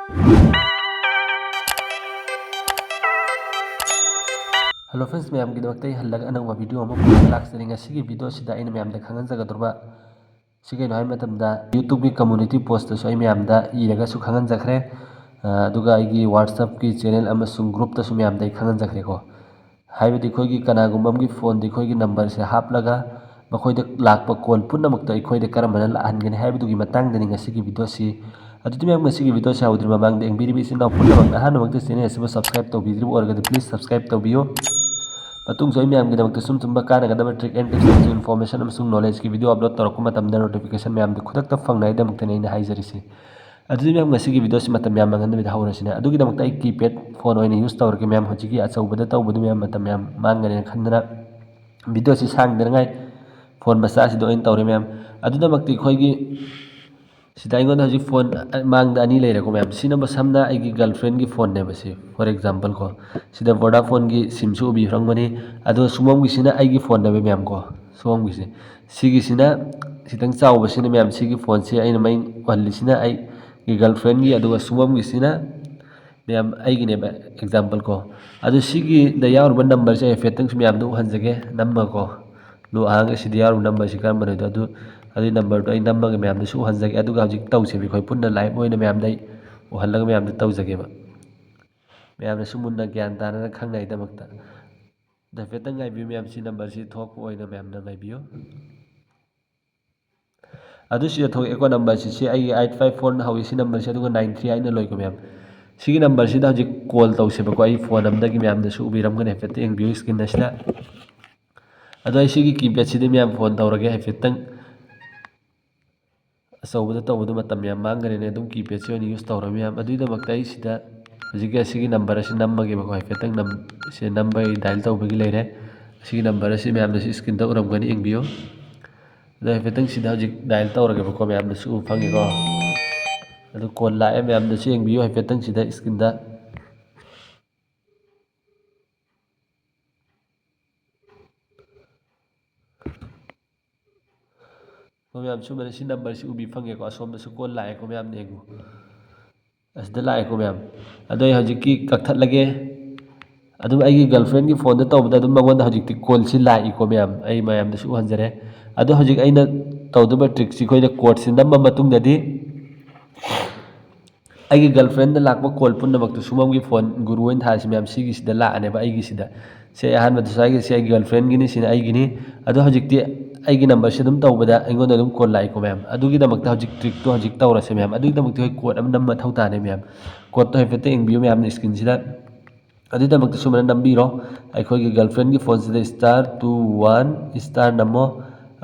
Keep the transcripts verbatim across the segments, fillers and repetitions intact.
Hello friends, ꯃꯌꯥꯝꯒꯤꯗꯃꯛꯇ ꯑꯩ ꯍꯜꯂꯒ ꯑꯅꯧꯕ video ꯑꯃ ꯄꯨꯔꯒ ꯂꯥꯛꯆꯔꯤ꯫ ꯉꯁꯤꯒꯤ video ꯑꯁꯤꯗ ꯑꯩꯅ ꯃꯌꯥꯝꯗ ꯈꯪꯍꯟꯖꯒꯗꯧꯔꯤꯕ ꯁꯤ ꯀꯩꯅꯣ ꯍꯥꯏꯕ ꯃꯇꯝꯗ, YouTube-ꯀꯤ community post-ꯇꯁꯨ ꯑꯩ ꯃꯌꯥꯝꯗ ꯏꯔꯒꯁꯨ ꯈꯪꯍꯟꯖꯈ꯭ꯔꯦ꯫ ꯑ, ꯑꯗꯨꯒ ꯑꯩꯒꯤ WhatsApp-ꯀꯤ channel ꯑꯃꯁꯨꯡ group-ꯇꯁꯨ ꯃꯌꯥꯝꯗ ꯑꯩ ꯈꯪꯍꯟꯖꯈ꯭ꯔꯦꯀꯣ꯫ ꯍꯥꯏꯕꯗꯤ ꯑꯩꯈꯣꯏꯒꯤ ꯀꯅꯥꯒꯨꯝꯕ ꯑꯃꯒꯤ phone-ꯗ ꯑꯩꯈꯣꯏꯒꯤ number-ꯁꯦ ꯍꯥꯞꯂꯒ ꯃꯈꯣꯏꯗ ꯂꯥꯛꯄ call ꯄꯨꯝꯅꯃꯛꯇ ꯑꯩꯈꯣꯏꯗ ꯀꯔꯝꯕꯅ ꯂꯥꯛꯍꯟꯒꯅꯤ ꯍꯥꯏꯕꯗꯨꯒꯤ ꯃꯇꯥꯡꯗꯅꯤ ꯉꯁꯤꯒꯤ video-ꯁꯤ꯫ ꯑꯗꯨꯗꯤ ꯃꯌꯥꯝ, ꯉꯁꯤꯒꯤ video-ꯁꯤ ꯍꯧꯗ꯭ꯔꯤ ꯃꯃꯥꯡꯗ ꯌꯦꯡꯕꯤꯔꯤꯕ ꯏꯆꯤꯟ ꯏꯅꯥꯎ ꯄꯨꯝꯅꯃꯛꯅ ꯑꯍꯥꯟꯕꯃꯛꯇ channel ꯑꯁꯤꯕꯨ subscribe ꯇꯧꯕꯤꯗ꯭ꯔꯤꯕ ꯑꯣꯏꯔꯒꯗꯤ please subscribe ꯇꯧꯕꯤꯌꯨ꯫ ꯃꯇꯨꯡꯁꯨ ꯑꯩ ꯃꯌꯥꯝꯒꯤꯗꯃꯛꯇ ꯁꯨꯝ ꯁꯨꯝꯕ ꯀꯥꯟꯅꯒꯗꯕ trick and tips ꯑꯃꯁꯨꯡ information ꯑꯃꯁꯨꯡ knowledge-ꯀꯤ video upload ꯇꯧꯔꯛꯄ ꯃꯇꯝꯗ notification ꯃꯌꯥꯝꯗꯨ ꯈꯨꯗꯛꯇ ꯐꯪꯅꯉꯥꯏꯗꯃꯛꯇꯅꯤ ꯑꯩꯅ ꯍꯥꯏꯖꯔꯤꯁꯤ꯫ ꯑꯗꯨꯗꯤ ꯃꯌꯥꯝ, ꯉꯁꯤꯒꯤ video-ꯁꯤ ꯃꯇꯝ ꯌꯥꯝ ꯃꯥꯡꯍꯟꯗꯕꯤꯗ ꯍꯧꯔꯁꯤꯅꯦ꯫ ꯑꯗꯨꯒꯤꯗꯃꯛꯇ ꯑꯩ keypad phone ꯑꯣꯏꯅ use ꯇꯧꯔꯒꯦ ꯃꯌꯥꯝ꯫ ꯍꯧꯖꯤꯛꯀꯤ ꯑꯆꯧꯕꯗ ꯇꯧꯕꯗꯨ ꯃꯌꯥꯝ ꯃꯇꯝ ꯌꯥꯝ ꯃꯥꯡꯒꯅꯦꯅ ꯈꯟꯗꯅ video-ꯁꯤ ꯁꯥꯡꯗꯅꯉꯥꯏ phone ꯃꯆꯥꯁꯤꯗ ꯑꯣꯏꯅ ꯇꯧꯔꯦ ꯃꯌꯥꯝ꯫ ꯑꯗꯨꯗꯃꯛꯇꯤ ꯑꯩꯈꯣꯏꯒꯤ ꯁꯤꯗ ꯑꯩꯉꯣꯟꯗ ꯍꯧꯖꯤꯛ phone ꯃꯥꯡꯗ ꯑꯅꯤ ꯂꯩꯔꯦꯀꯣ ꯃꯌꯥꯝ꯫ ꯁꯤꯅ ꯁꯝꯅ ꯑꯩꯒꯤ girlfriend-ꯒꯤ phone-ꯅꯦꯕ ꯁꯤ, for example ꯀꯣ꯫ ꯁꯤꯗ Vodafone-ꯒꯤ SIM-ꯁꯨ ꯎꯕꯤꯔꯝꯒꯅꯤ꯫ ꯑꯗꯣ ꯁꯨꯃꯝꯒꯤꯁꯤꯅ ꯑꯩꯒꯤ phone-ꯅꯦꯕ ꯃꯌꯥꯝ ꯀꯣ, ꯁꯨꯃꯝꯒꯤꯁꯦ꯫ ꯁꯤꯒꯤꯁꯤꯅ ꯈꯤꯇꯪ ꯆꯥꯎꯕꯁꯤꯅ ꯃꯌꯥꯝ, ꯁꯤꯒꯤ phone-ꯁꯦ ꯑꯩꯅ ꯃꯩ ꯑꯣꯟꯍꯜꯂꯤꯁꯤꯅ ꯑꯩꯒꯤ girlfriend-ꯒꯤ, ꯑꯗꯨꯒ ꯁꯨꯃꯝꯒꯤꯁꯤꯅ ꯃꯌꯥꯝ ꯑꯩꯒꯤꯅꯦꯕ, example ꯀꯣ꯫ ꯑꯗꯨ ꯁꯤꯒꯤꯗ ꯌꯥꯎꯔꯤꯕ number-ꯁꯦ ꯍꯥꯏꯐꯦꯠꯇꯪꯁꯨ ꯃꯌꯥꯝꯗ ꯎꯍꯟꯖꯒꯦ, ꯅꯝꯃꯀꯣ꯫ ꯂꯨ ꯑꯍꯥꯡꯒ ꯁꯤꯗ ꯌꯥꯎꯔꯤꯕ number-ꯁꯤ ꯀꯔꯝꯕꯅꯣꯗꯣ ꯑꯗꯨ, ꯑꯗꯨꯒꯤ number-ꯗꯣ ꯑꯩ ꯅꯝꯃꯒ ꯃꯌꯥꯝꯗꯁꯨ ꯎꯍꯟꯖꯒꯦ꯫ ꯑꯗꯨꯒ ꯍꯧꯖꯤꯛ ꯇꯧꯁꯦꯕ, ꯑꯩꯈꯣꯏ ꯄꯨꯟꯅ live ꯑꯣꯏꯅ ꯃꯌꯥꯝꯗ ꯑꯩ ꯎꯍꯜꯂꯒ ꯃꯌꯥꯝꯗ ꯇꯧꯖꯒꯦꯕ꯫ ꯃꯌꯥꯝꯅꯁꯨ ꯃꯨꯟꯅ ꯒ꯭ꯌꯥꯟ ꯇꯥꯅꯅ ꯈꯪꯅꯉꯥꯏꯗꯃꯛꯇ꯫ ꯑꯗꯣ ꯍꯥꯏꯐꯦꯠꯇꯪ ꯉꯥꯏꯕꯤꯌꯨ ꯃꯌꯥꯝ, ꯁꯤ number-ꯁꯤ ꯊꯣꯛꯄ ꯑꯣꯏꯅ ꯃꯌꯥꯝꯅ ꯉꯥꯏꯕꯤꯌꯨ꯫ ꯑꯗꯨ ꯁꯤꯗ ꯊꯣꯛꯂꯛꯑꯦꯀꯣ, number-ꯁꯤ, ꯁꯤ ꯑꯩꯒꯤ eight five four-ꯅ ꯍꯧꯏ, ꯁꯤ number-ꯁꯤ, ꯑꯗꯨꯒ nine three eight-ꯅ ꯂꯣꯏꯀꯣ ꯃꯌꯥꯝ꯫ ꯁꯤꯒꯤ number-ꯁꯤꯗ ꯍꯧꯖꯤꯛ call ꯇꯧꯁꯦꯕꯀꯣ, ꯑꯩ phone ꯑꯝꯗꯒꯤ ꯃꯌꯥꯝꯗꯁꯨ ꯎꯕꯤꯔꯝꯒꯅꯤ, ꯍꯥꯏꯐꯦꯠꯇ ꯌꯦꯡꯕꯤꯌꯨ screen ꯑꯁꯤꯗ꯫ ꯑꯗꯣ ꯑꯩ ꯁꯤꯒꯤ keypad-ꯁꯤꯗ ꯃꯌꯥꯝ phone ꯇꯧꯔꯒꯦ ꯍꯥꯏꯐꯦꯠꯇꯪ꯫ ꯑꯆꯧꯕꯗ ꯇꯧꯕꯗꯣ ꯃꯇꯝ ꯌꯥꯝ ꯃꯥꯡꯒꯅꯤꯅꯦ, ꯑꯗꯨꯝ keypad-ꯁꯤ ꯑꯣꯏꯅ use ꯇꯧꯔꯣ ꯃꯌꯥꯝ꯫ ꯑꯗꯨꯒꯤꯗꯃꯛꯇ ꯑꯩ ꯁꯤꯗ ꯍꯧꯖꯤꯛꯀꯤ ꯑꯁꯤꯒꯤ number ꯑꯁꯤ ꯅꯝꯃꯒꯦꯕꯀꯣ, ꯍꯥꯏꯐꯦꯠꯇꯪ ꯅꯝ-, ꯁꯦ ꯅꯝꯕꯒꯤ dial ꯇꯧꯕꯒꯤ ꯂꯩꯔꯦ꯫ ꯑꯁꯤꯒꯤ number ꯑꯁꯤ ꯃꯌꯥꯝꯅꯁꯨ screen-ꯗ ꯎꯔꯝꯒꯅꯤ, ꯌꯦꯡꯕꯤꯌꯨ꯫ ꯑꯗꯣ ꯍꯥꯏꯐꯦꯠꯇꯪ ꯁꯤꯗ ꯍꯧꯖꯤꯛ dial ꯇꯧꯔꯒꯦꯕꯀꯣ, ꯃꯌꯥꯝꯅꯁꯨ ꯎꯕ ꯐꯪꯉꯦꯀꯣ꯫ ꯑꯗꯨ call ꯂꯥꯛꯑꯦ, ꯃꯌꯥꯝꯅꯁꯨ ꯌꯦꯡꯕꯤꯌꯨ ꯍꯥꯏꯐꯦꯠꯇꯪ ꯁꯤꯗ screen-ꯗ꯫ ꯍꯣꯏ ꯃꯌꯥꯝ, ꯁꯨꯃꯥꯏꯅ ꯁꯤ number-ꯁꯤ ꯎꯕꯤ ꯐꯪꯉꯦꯀꯣ, ꯑꯁꯣꯝꯗꯁꯨ call ꯂꯥꯛꯑꯦꯀꯣ, ꯃꯌꯥꯝ ꯌꯦꯡꯉꯨ꯫ ꯑꯁꯤꯗ ꯂꯥꯛꯑꯦꯀꯣ ꯃꯌꯥꯝ꯫ ꯑꯗꯣ ꯑꯩ ꯍꯧꯖꯤꯛꯀꯤ ꯀꯛꯊꯠꯂꯒꯦ꯫ ꯑꯗꯨꯝ ꯑꯩꯒꯤ ꯒꯔꯜꯐ꯭ꯔꯦꯟꯒꯤ ꯐꯣꯟꯗ ꯇꯧꯕꯗ ꯑꯗꯨꯝ ꯃꯉꯣꯟꯗ ꯍꯧꯖꯤꯛꯇꯤ ꯀꯣꯜꯁꯤ ꯂꯥꯛꯏꯀꯣ ꯃꯌꯥꯝ, ꯑꯩ ꯃꯌꯥꯝꯗꯁꯨ ꯎꯍꯟꯖꯔꯦ꯫ ꯑꯗꯣ ꯍꯧꯖꯤꯛ ꯑꯩꯅ ꯇꯧꯗꯣꯏꯕ ꯇ꯭ꯔꯤꯛꯁꯤ, ꯑꯩꯈꯣꯏꯅ ꯀꯣꯗꯁꯤ ꯅꯝꯃ ꯃꯇꯨꯡꯗꯗꯤ ꯑꯩꯒꯤ ꯒꯔꯜꯐ꯭ꯔꯦꯟꯗ ꯂꯥꯛꯄ ꯀꯣꯜ ꯄꯨꯝꯅꯃꯛꯇꯨ ꯁꯨꯃꯝꯒꯤ ꯐꯣꯟ, ꯒꯨꯔꯨ ꯑꯣꯏꯅ ꯊꯥꯔꯤꯁꯤ ꯃꯌꯥꯝ, ꯁꯤꯒꯤꯁꯤꯗ ꯂꯥꯛꯑꯅꯦꯕ, ꯑꯩꯒꯤꯁꯤꯗ꯫ ꯁꯤ ꯑꯩ ꯑꯍꯥꯟꯕꯗꯁꯨ ꯍꯥꯏꯈꯤ, ꯁꯤ ꯑꯩꯒꯤ ꯒꯔꯜꯐ꯭ꯔꯦꯟꯒꯤꯅꯤ, ꯁꯤꯅ ꯑꯩꯒꯤꯅꯤ꯫ ꯑꯗꯣ ꯍꯧꯖꯤꯛꯇꯤ ꯑꯩꯒꯤ ꯅꯝꯕꯔꯁꯤ ꯑꯗꯨꯝ ꯇꯧꯕꯗ ꯑꯩꯉꯣꯟꯗ ꯑꯗꯨꯝ ꯀꯣꯜ ꯂꯥꯛꯏꯀꯣ ꯃꯌꯥꯝ꯫ ꯑꯗꯨꯒꯤꯗꯃꯛꯇ ꯍꯧꯖꯤꯛ ꯇ꯭ꯔꯤꯛꯇꯣ ꯍꯧꯖꯤꯛ ꯇꯧꯔꯁꯦ ꯃꯌꯥꯝ꯫ ꯑꯗꯨꯒꯤꯗꯃꯛꯇ ꯑꯩꯈꯣꯏ ꯀꯣꯗ ꯑꯃ ꯅꯝꯕ ꯃꯊꯧ ꯇꯥꯅꯤ ꯃꯌꯥꯝ꯫ ꯀꯣꯗꯇꯣ ꯍꯥꯏꯐꯦꯠꯇ ꯌꯦꯡꯕꯤꯌꯨ ꯃꯌꯥꯝꯅ ꯏꯁꯀ꯭ꯔꯤꯟꯁꯤꯗ꯫ ꯑꯗꯨꯒꯤꯗꯃꯛꯇ ꯁꯨꯃꯥꯏꯅ ꯅꯝꯕꯤꯔꯣ꯫ ꯑꯩꯈꯣꯏꯒꯤ ꯒꯔꯜꯐ꯭ꯔꯦꯟꯒꯤ ꯐꯣꯟꯁꯤꯗ ꯁ꯭ꯇꯥꯔ ꯇꯨ ꯋꯥꯟ ꯁ꯭ꯇꯥꯔ ꯅꯝꯃꯣ꯫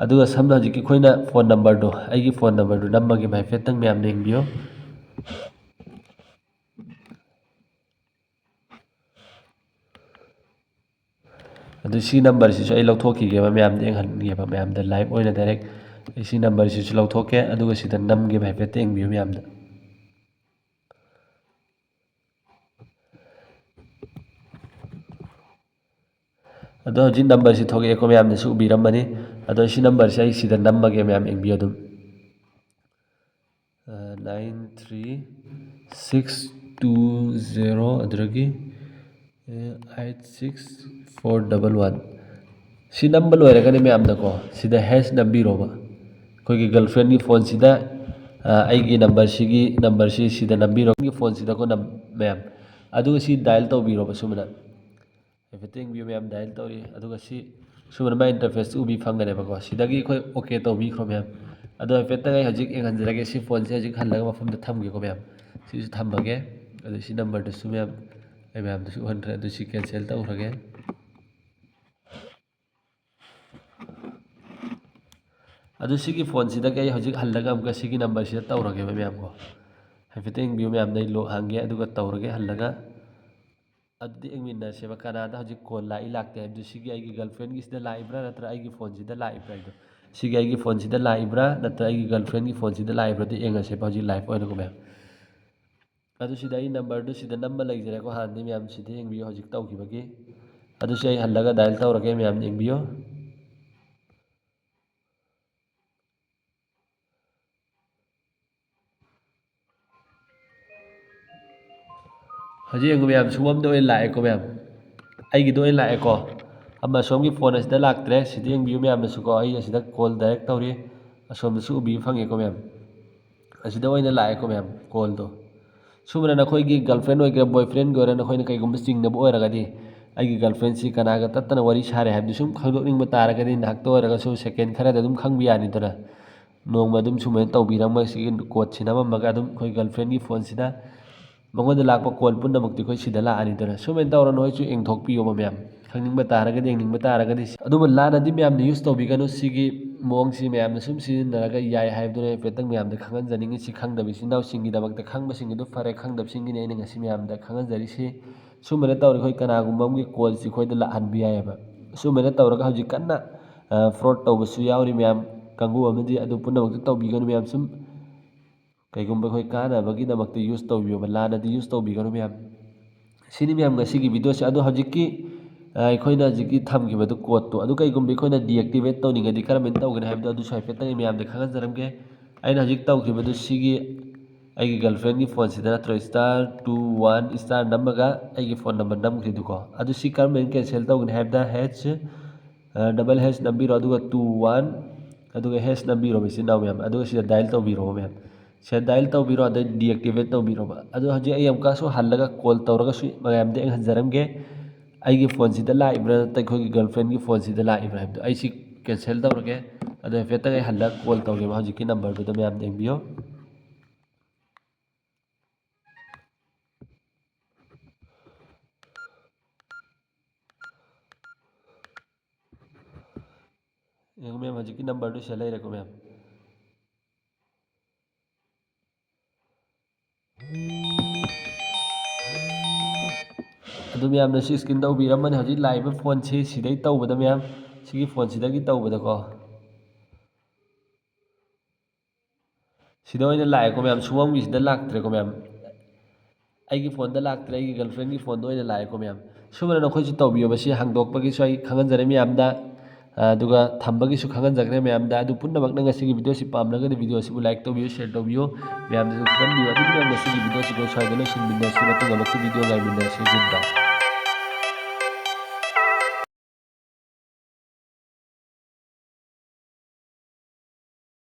ꯑꯗꯨꯒ ꯁꯝꯅ ꯍꯧꯖꯤꯛꯀꯤ ꯑꯩꯈꯣꯏꯅ ꯐꯣꯟ ꯅꯝꯕꯔꯗꯣ, ꯑꯩꯒꯤ ꯐꯣꯟ ꯅꯝꯕꯔꯗꯣ ꯅꯝꯃꯒꯦ ꯍꯥꯏꯐꯦꯠꯇꯪ ꯃꯌꯥꯝꯅ ꯌꯦꯡꯕꯤꯌꯨ꯫ ꯑꯗꯨ ꯁꯤ ꯅꯝꯕꯔꯁꯤꯁꯨ ꯑꯩ ꯂꯧꯊꯣꯛꯈꯤꯒꯦꯕ, ꯃꯌꯥꯝꯗ ꯌꯦꯡꯍꯟꯒꯦꯕ, ꯃꯌꯥꯝꯗ ꯂꯥꯏꯚ ꯑꯣꯏꯅ ꯗꯥꯏꯔꯦꯛ꯫ ꯑꯩ ꯁꯤ ꯅꯝꯕꯔꯁꯤꯁꯨ ꯂꯧꯊꯣꯛꯀꯦ, ꯑꯗꯨꯒ ꯁꯤꯗ ꯅꯝꯒꯦꯕ, ꯍꯥꯏꯐꯦꯠꯇ ꯌꯦꯡꯕꯤꯌꯨ ꯃꯌꯥꯝꯗ꯫ ꯑꯗꯣ ꯍꯧꯖꯤꯛ ꯅꯝꯕꯔꯁꯤ ꯊꯣꯛꯂꯛꯑꯦꯀꯣ, ꯃꯌꯥꯝꯅꯁꯨ ꯎꯕꯤꯔꯝꯃꯅꯤ꯫ ꯑꯗꯣ ꯁꯤ ꯅꯝꯕꯔꯁꯤ ꯑꯩ ꯁꯤꯗ ꯅꯝꯃꯒꯦ, ꯃꯌꯥꯝ ꯌꯦꯡꯕꯤꯌꯨ ꯑꯗꯨꯝ꯫ Nine three six two zero, ꯑꯗꯨꯗꯒꯤ eight six four double one. ꯁꯤ ꯅꯝꯕ ꯂꯣꯏꯔꯒꯅꯤ ꯃꯌꯥꯝꯅꯀꯣ, ꯁꯤꯗ ꯍꯦꯁ ꯅꯝꯕꯤꯔꯣꯕ꯫ ꯑꯩꯈꯣꯏꯒꯤ ꯒꯔꯜꯐ꯭ꯔꯦꯟꯒꯤ ꯐꯣꯟꯁꯤꯗ, ꯑ, ꯑꯩꯒꯤ ꯅꯝꯕꯔꯁꯤꯒꯤ, ꯅꯝꯕꯔꯁꯤ ꯁꯤꯗ ꯅꯝꯕꯤꯔꯣ, ꯑꯩꯒꯤ ꯐꯣꯟꯁꯤꯗꯀꯣ ꯅꯝ-, ꯃꯌꯥꯝ꯫ ꯑꯗꯨꯒ ꯁꯤ ꯗꯥꯏꯜ ꯇꯧꯕꯤꯔꯣꯕ ꯁꯨꯃꯥꯏꯅ꯫ ꯍꯥꯏꯐꯦꯠꯇ ꯌꯦꯡꯕꯤꯌꯨ ꯃꯌꯥꯝ, ꯗꯥꯏꯜ ꯇꯧꯔꯤ꯫ ꯑꯗꯨꯒ ꯁꯤ ꯁꯨꯃꯥꯏꯅ ꯃꯥꯏ ꯏꯟꯇꯔꯐꯦꯁꯇꯨ ꯎꯕꯤ ꯐꯪꯒꯅꯦꯕꯀꯣ꯫ ꯁꯤꯗꯒꯤ ꯑꯩꯈꯣꯏ ꯑꯣꯀꯦ ꯇꯧꯕꯤꯈ꯭ꯔꯣ ꯃꯌꯥꯝ꯫ ꯑꯗꯣ ꯍꯥꯏꯐꯦꯠꯇꯪ ꯑꯩ ꯍꯧꯖꯤꯛ ꯌꯦꯡꯍꯟꯖꯔꯒꯦ꯫ ꯁꯤ ꯐꯣꯟꯁꯦ ꯍꯧꯖꯤꯛ ꯍꯜꯂꯒ ꯃꯐꯝꯗ ꯊꯝꯒꯦꯀꯣ ꯃꯌꯥꯝ꯫ ꯁꯤꯁꯨ ꯊꯝꯃꯒꯦ꯫ ꯑꯗꯨ ꯁꯤ ꯅꯝꯕꯔꯗꯨꯁꯨ ꯃꯌꯥꯝ ꯑꯩ ꯃꯌꯥꯝꯗꯁꯨ ꯎꯍꯟꯈ꯭ꯔꯦ꯫ ꯑꯗꯨ ꯁꯤ ꯀꯦꯟꯁꯦꯜ ꯇꯧꯈ꯭ꯔꯒꯦ꯫ ꯑꯗꯨ ꯁꯤꯒꯤ ꯐꯣꯟꯁꯤꯗꯒꯤ ꯑꯩ ꯍꯧꯖꯤꯛ ꯍꯜꯂꯒ ꯑꯃꯨꯛꯀ ꯁꯤꯒꯤ ꯅꯝꯕꯔꯁꯤꯗ ꯇꯧꯔꯒꯦꯕ ꯃꯌꯥꯝꯀꯣ꯫ ꯍꯥꯏꯐꯦꯠꯇ ꯌꯦꯡꯕꯤꯌꯨ ꯃꯌꯥꯝꯗ, ꯑꯩ ꯂꯣꯛ ꯍꯥꯡꯒꯦ, ꯑꯗꯨꯒ ꯇꯧꯔꯒꯦ ꯍꯜꯂꯒ꯫ ꯑꯗꯨꯗꯤ ꯌꯦꯡꯃꯤꯟꯅꯁꯦꯕ, ꯀꯅꯥꯗ ꯍꯧꯖꯤꯛ ꯀꯣꯜ ꯂꯥꯛꯏ ꯂꯥꯛꯇꯦ ꯍꯥꯏꯕꯗꯨ, ꯁꯤꯒꯤ ꯑꯩꯒꯤ ꯒꯔꯜꯐ꯭ꯔꯦꯟꯒꯤꯁꯤꯗ ꯂꯥꯛꯏꯕ꯭ꯔꯥ ꯅꯠꯇ꯭ꯔꯒ ꯑꯩꯒꯤ ꯐꯣꯟꯁꯤꯗ ꯂꯥꯛꯏꯕ꯭ꯔꯥ ꯍꯥꯏꯗꯣ꯫ ꯁꯤꯒꯤ ꯑꯩꯒꯤ ꯐꯣꯟꯁꯤꯗ ꯂꯥꯛꯏꯕ꯭ꯔꯥ ꯅꯠꯇ꯭ꯔꯒ ꯑꯩꯒꯤ ꯒꯔꯜꯐ꯭ꯔꯦꯟꯒꯤ ꯐꯣꯟꯁꯤꯗ ꯂꯥꯛꯏꯕ꯭ꯔꯥꯗꯤ ꯌꯦꯡꯉꯁꯦꯕ ꯍꯧꯖꯤꯛ ꯂꯥꯏꯐ ꯑꯣꯏꯅꯀꯣ ꯃꯌꯥꯝ꯫ ꯑꯗꯨ ꯁꯤꯗ ꯑꯩ ꯅꯝꯕꯔꯗꯨ ꯁꯤꯗ ꯅꯝꯕ ꯂꯩꯖꯔꯦꯀꯣ, ꯍꯥꯟꯅꯗꯤ ꯃꯌꯥꯝ ꯁꯤꯗ ꯌꯦꯡꯕꯤꯌꯨ ꯍꯧꯖꯤꯛ ꯇꯧꯈꯤꯕꯒꯤ꯫ ꯑꯗꯨꯁꯨ ꯑꯩ ꯍꯜꯂꯒ ꯗꯥꯏꯜ ꯇꯧꯔꯒꯦ, ꯃꯌꯥꯝ ꯌꯦꯡꯕꯤꯌꯨ꯫ ꯍꯧꯖꯤꯛ ꯌꯦꯡꯉꯨ ꯃꯌꯥꯝ, ꯁꯣꯝꯗ ꯑꯣꯏꯅ ꯂꯥꯛꯑꯦꯀꯣ ꯃꯌꯥꯝ, ꯑꯩꯒꯤꯗ ꯑꯣꯏꯅ ꯂꯥꯛꯑꯦꯀꯣ꯫ ꯑꯃ ꯑꯁꯣꯝꯒꯤ ꯐꯣꯟ ꯑꯁꯤꯗ ꯂꯥꯛꯇ꯭ꯔꯦ꯫ ꯁꯤꯗ ꯌꯦꯡꯕꯤꯌꯨ ꯃꯌꯥꯝꯅꯁꯨꯀꯣ, ꯑꯩ ꯑꯁꯤꯗ ꯀꯣꯜ ꯗꯥꯏꯔꯦꯛ ꯇꯧꯔꯤ꯫ ꯑꯁꯣꯝꯗꯁꯨ ꯎꯕꯤꯕ ꯐꯪꯉꯦꯀꯣ ꯃꯌꯥꯝ, ꯑꯁꯤꯗ ꯑꯣꯏꯅ ꯂꯥꯛꯑꯦꯀꯣ ꯃꯌꯥꯝ ꯀꯣꯜꯗꯣ꯫ ꯁꯨꯃꯥꯏꯅ ꯅꯈꯣꯏꯒꯤ ꯒꯔꯜꯐ꯭ꯔꯦꯟ ꯑꯣꯏꯒꯦꯔꯥ ꯕꯣꯏꯐ꯭ꯔꯦꯟꯒꯤ ꯑꯣꯏꯔꯥ, ꯅꯈꯣꯏꯅ ꯀꯩꯒꯨꯝꯕ ꯆꯤꯡꯅꯕ ꯑꯣꯏꯔꯒꯗꯤ, ꯑꯩꯒꯤ ꯒꯔꯜꯐ꯭ꯔꯦꯟꯁꯤ ꯀꯅꯥꯒ ꯇꯠꯇꯅ ꯋꯥꯔꯤ ꯁꯥꯔꯦ ꯍꯥꯏꯕꯗꯨ ꯁꯨꯝ ꯈꯪꯗꯣꯛꯅꯤꯡꯕ ꯇꯥꯔꯒꯗꯤ, ꯉꯥꯏꯍꯥꯛꯇ ꯑꯣꯏꯔꯒꯁꯨ ꯁꯦꯀꯦꯟ ꯈꯔꯗ ꯑꯗꯨꯝ ꯈꯪꯕ ꯌꯥꯅꯤꯗꯅ꯫ ꯅꯣꯡꯃ ꯑꯗꯨꯝ ꯁꯨꯃꯥꯏꯅ ꯇꯧꯕꯤꯔꯝꯃꯒ, ꯁꯤꯒꯤ ꯀꯣꯠꯁꯤ ꯅꯝꯃꯝꯃꯒ ꯑꯗꯨꯝ ꯑꯩꯈꯣꯏ ꯒꯔꯜꯐ꯭ꯔꯦꯟꯒꯤ ꯐꯣꯟꯁꯤꯗ ꯃꯉꯣꯟꯗ ꯂꯥꯛꯄ ꯀꯣꯜ ꯄꯨꯝꯅꯃꯛꯇꯤ ꯑꯩꯈꯣꯏ ꯁꯤꯗ ꯂꯥꯛꯑꯅꯤꯗꯅ꯫ ꯁꯨꯃꯥꯏꯅ ꯇꯧꯔ ꯅꯣꯏꯁꯨ ꯌꯦꯡꯊꯣꯛꯄꯤꯌꯣꯕ ꯃꯌꯥꯝ, ꯈꯪꯅꯤꯡꯕ ꯇꯥꯔꯒꯗꯤ, ꯌꯦꯡꯅꯤꯡꯕ ꯇꯥꯔꯒꯗꯤ꯫ ꯑꯗꯨꯕꯨ ꯂꯥꯟꯅꯗꯤ ꯃꯌꯥꯝꯅ ꯌꯨꯁ ꯇꯧꯕꯤꯒꯅꯨ꯫ ꯁꯤꯒꯤ ꯃꯑꯣꯡꯁꯤ ꯃꯌꯥꯝꯅ ꯁꯨꯝ ꯁꯤꯖꯤꯟꯅꯔꯒ ꯌꯥꯏ ꯍꯥꯏꯕꯗꯨꯅ ꯍꯥꯏꯐꯦꯠꯇꯪ ꯃꯌꯥꯝꯗ ꯈꯪꯍꯟꯖꯅꯤꯡꯉꯤ꯫ ꯁꯤ ꯈꯪꯗꯕ ꯏꯆꯤꯟ ꯏꯅꯥꯎꯁꯤꯡꯒꯤꯗꯃꯛꯇ, ꯈꯪꯕꯁꯤꯡꯒꯤꯗꯨ ꯐꯔꯦ, ꯈꯪꯗꯕꯁꯤꯡꯒꯤꯅꯤ ꯑꯩꯅ ꯉꯁꯤ ꯃꯌꯥꯝꯗ ꯈꯪꯍꯟꯖꯔꯤꯁꯤ꯫ ꯁꯨꯃꯥꯏꯅ ꯇꯧꯔꯒ ꯑꯩꯈꯣꯏ ꯀꯅꯥꯒꯨꯝꯕ ꯑꯃꯒꯤ ꯀꯣꯜꯁꯤ ꯑꯩꯈꯣꯏꯗ ꯂꯥꯛꯍꯟꯕ ꯌꯥꯏꯑꯕ꯫ ꯁꯨꯃꯥꯏꯅ ꯇꯧꯔꯒ ꯍꯧꯖꯤꯛ ꯀꯟꯅ ꯐ꯭ꯔꯣꯗ ꯇꯧꯕꯁꯨ ꯌꯥꯎꯔꯤ ꯃꯌꯥꯝ, ꯀꯥꯡꯕꯨ ꯑꯃꯗꯤ꯫ ꯑꯗꯨ ꯄꯨꯝꯅꯃꯛꯇ ꯇꯧꯕꯤꯒꯅꯨ ꯃꯌꯥꯝ꯫ ꯁꯨꯝ ꯀꯩꯒꯨꯝꯕ ꯑꯩꯈꯣꯏ ꯀꯥꯟꯅꯕꯒꯤꯗꯃꯛꯇ ꯌꯨꯁ ꯇꯧꯕꯤꯌꯣꯕ, ꯂꯥꯟꯅꯗꯤ ꯌꯨꯁ ꯇꯧꯕꯤꯒꯅꯨ ꯃꯌꯥꯝ꯫ ꯁꯤꯅꯤ ꯃꯌꯥꯝ ꯉꯁꯤꯒꯤ ꯚꯤꯗꯤꯑꯣꯁꯦ꯫ ꯑꯗꯣ ꯍꯧꯖꯤꯛꯀꯤ, ꯑ, ꯑꯩꯈꯣꯏꯅ ꯍꯧꯖꯤꯛꯀꯤ ꯊꯝꯈꯤꯕꯗꯨ, ꯀꯣꯠꯇꯣ, ꯑꯗꯨ ꯀꯩꯒꯨꯝꯕ ꯑꯩꯈꯣꯏꯅ ꯗꯤꯑꯦꯛꯇꯤꯚꯦꯠ ꯇꯧꯅꯤꯡꯉꯗꯤ ꯀꯔꯝꯍꯥꯏꯅ ꯇꯧꯒꯅꯤ ꯍꯥꯏꯕꯗꯣ ꯑꯗꯨꯁꯨ ꯍꯥꯏꯐꯦꯠꯇꯪ ꯑꯩ ꯃꯌꯥꯝꯗ ꯈꯪꯍꯟꯖꯔꯝꯒꯦ꯫ ꯑꯩꯅ ꯍꯧꯖꯤꯛ ꯇꯧꯈꯤꯕꯗꯨ ꯁꯤꯒꯤ ꯑꯩꯒꯤ ꯒꯔꯜꯐ꯭ꯔꯦꯟꯒꯤ ꯐꯣꯟꯁꯤꯗ ꯅꯠꯇ꯭ꯔꯣ, ꯁ꯭ꯇꯥꯔ ꯇꯨ ꯋꯥꯟ ꯁ꯭ꯇꯥꯔ ꯅꯝꯃꯒ ꯑꯩꯒꯤ ꯐꯣꯟ ꯅꯝꯕꯔ ꯅꯝꯈ꯭ꯔꯤꯗꯨꯀꯣ꯫ ꯑꯗꯨ ꯁꯤ ꯀꯔꯝꯍꯥꯏꯅ ꯀꯦꯟꯁꯦꯜ ꯇꯧꯒꯅꯤ ꯍꯥꯏꯕꯗ, ꯍꯩꯆ ꯗꯕꯜ ꯍꯩꯆ ꯅꯝꯕꯤꯔꯣ, ꯑꯗꯨꯒ ꯇꯨ ꯋꯥꯟ, ꯑꯗꯨꯒ ꯍꯩꯆ ꯅꯝꯕꯤꯔꯣ, ꯏꯆꯤꯟ ꯏꯅꯥꯎ ꯃꯌꯥꯝ, ꯑꯗꯨꯒ ꯁꯤꯗ ꯗꯥꯏꯜ ꯇꯧꯕꯤꯔꯣ ꯃꯌꯥꯝ꯫ ꯁꯤꯗ ꯗꯥꯏꯜ ꯇꯧꯕꯤꯔꯣ, ꯑꯗꯩ ꯗꯤꯑꯦꯛꯇꯤꯚꯦꯠ ꯇꯧꯕꯤꯔꯣꯕ꯫ ꯑꯗꯣ ꯍꯧꯖꯤꯛ ꯑꯩ ꯑꯃꯨꯛꯀꯁꯨ ꯍꯜꯂꯒ ꯀꯣꯜ ꯇꯧꯔꯒꯁꯨ ꯃꯌꯥꯝꯗ ꯑꯩ ꯍꯟꯖꯔꯝꯒꯦ, ꯑꯩꯒꯤ ꯐꯣꯟꯁꯤꯗ ꯂꯥꯛꯏꯕ꯭ꯔꯥ ꯅꯠꯇ꯭ꯔꯒ ꯑꯩꯈꯣꯏꯒꯤ ꯒꯔꯜꯐ꯭ꯔꯦꯟꯒꯤ ꯐꯣꯟꯁꯤꯗ ꯂꯥꯛꯏꯕ꯭ꯔꯥ ꯍꯥꯏꯕꯗꯣ꯫ ꯑꯩ ꯁꯤ ꯀꯦꯟꯁꯦꯜ ꯇꯧꯔꯒꯦ꯫ ꯑꯗꯣ ꯍꯥꯏꯐꯦꯠꯇꯪ ꯑꯩ ꯍꯜꯂꯒ ꯀꯣꯜ ꯇꯧꯒꯦꯕ ꯍꯧꯖꯤꯛꯀꯤ ꯅꯝꯕꯔꯗꯨꯗ, ꯃꯌꯥꯝ ꯌꯦꯡꯕꯤꯌꯣ꯫ ꯌꯦꯡꯉꯨ ꯃꯌꯥꯝ, ꯍꯧꯖꯤꯛꯀꯤ ꯅꯝꯕꯔꯗꯨ ꯁꯤꯗ ꯂꯩꯔꯦꯀꯣ ꯃꯌꯥꯝ꯫ ꯑꯗꯨ ꯃꯌꯥꯝꯅ ꯁꯤ ꯁ꯭ꯀꯦꯟ ꯇꯧꯕꯤꯔꯝꯃꯅꯤ꯫ ꯍꯧꯖꯤꯛ ꯂꯥꯛꯏꯕ ꯐꯣꯟꯁꯤ ꯁꯤꯗꯩ ꯇꯧꯕꯗ ꯃꯌꯥꯝ, ꯁꯤꯒꯤ ꯐꯣꯟꯁꯤꯗꯒꯤ ꯇꯧꯕꯗꯀꯣ꯫ ꯁꯤꯗ ꯑꯣꯏꯅ ꯂꯥꯛꯑꯦꯀꯣ ꯃꯌꯥꯝ, ꯁꯨꯃꯝꯒꯤꯁꯤꯗ ꯂꯥꯛꯇ꯭ꯔꯦꯀꯣ ꯃꯌꯥꯝ꯫ ꯑꯩꯒꯤ ꯐꯣꯟꯗ ꯂꯥꯛꯇ꯭ꯔꯦ, ꯑꯩꯒꯤ ꯒꯔꯜꯐ꯭ꯔꯦꯟꯒꯤ ꯐꯣꯟꯗ ꯑꯣꯏꯅ ꯂꯥꯛꯑꯦꯀꯣ ꯃꯌꯥꯝ꯫ ꯁꯨꯃꯥꯏꯅ ꯅꯈꯣꯏꯁꯨ ꯇꯧꯕꯤꯌꯣꯕ꯫ ꯁꯤ ꯍꯥꯡꯗꯣꯛꯄꯒꯤꯁꯨ ꯑꯩ ꯈꯪꯍꯟꯖꯔꯤ ꯃꯌꯥꯝꯗ꯫ ꯑꯗꯨꯒ ꯊꯝꯕꯒꯤꯁꯨ ꯈꯪꯍꯟꯖꯈ꯭ꯔꯦ ꯃꯌꯥꯝꯗ꯫ ꯑꯗꯨ ꯄꯨꯝꯅꯃꯛꯅ ꯉꯁꯤꯒꯤ video ꯁꯤ ꯄꯥꯝꯂꯒꯗꯤ video ꯁꯤꯕꯨ like ꯇꯧꯕꯤꯌꯨ, share ꯇꯧꯕꯤꯌꯨ, ꯃꯌꯥꯝꯗꯁꯨ ꯈꯪꯍꯟꯕꯤꯌꯨ꯫ ꯑꯗꯨꯗꯤ ꯃꯌꯥꯝ ꯉꯁꯤꯒꯤ video ꯁꯤ ꯑꯩꯈꯣꯏ ꯁ꯭ꯋꯥꯏꯗ ꯂꯣꯏꯁꯤꯟꯃꯤꯟꯅꯔꯁꯤ, ꯃꯇꯨꯡ ꯑꯃꯨꯛꯀꯤ video ꯉꯥꯏꯃꯤꯟꯅꯔꯁꯤ꯫ Goodbye꯫